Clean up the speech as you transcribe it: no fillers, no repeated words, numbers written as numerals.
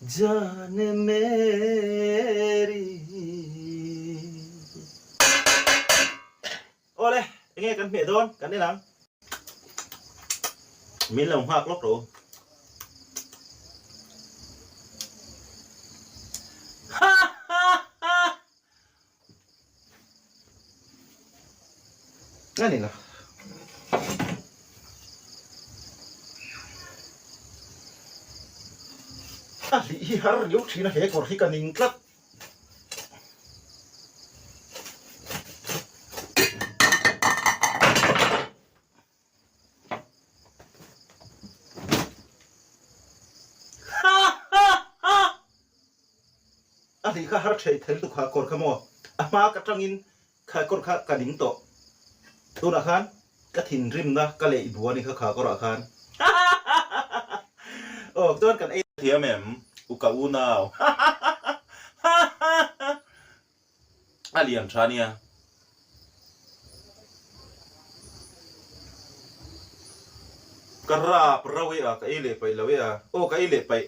Jaan meri. Awle, enge kan hmeh dawn kan en ang. Min lo nghak lawk rawh u. Ha ha ha! A ni lo. A hlih hi har riau thin a, he kawr hi ka ning tlat. A hlih kha har thei thei lutuk kha kawr kha maw a hma ka tangin kha kawr kha ka ning tawh tunah khan ka thinrimna ka leh i bua ni kha kha kawrah khan aw chuan kan ei thiam em u ka unau a lian tha nia. Ka rap rau e a, ka ei leh paih lo e a, aw ka ei leh paih.